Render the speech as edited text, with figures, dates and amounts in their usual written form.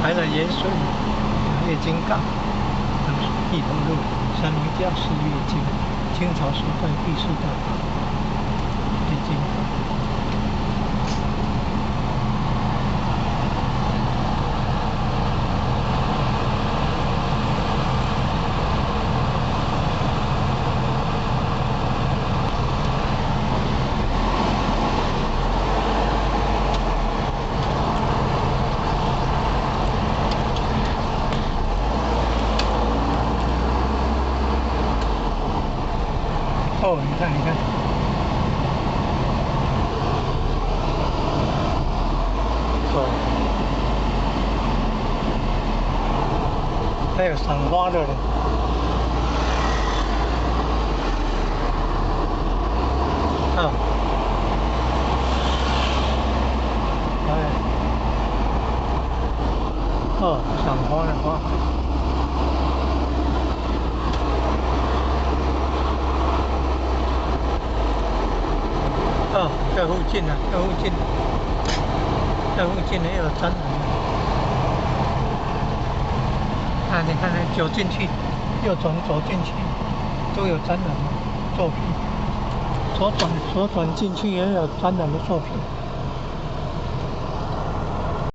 来了盐水，月津港，一头路，三龙教四月经，清朝时代第四大港，月津港。哦，你看，你看，哦，还有賞花的嘞。啊，哎，哦，賞花的花。哦，這附近啊，這附近，這附近也有展覽。啊，你看，走進去，右轉走進去，都有展覽作品。左轉左轉進去也有展覽的作品。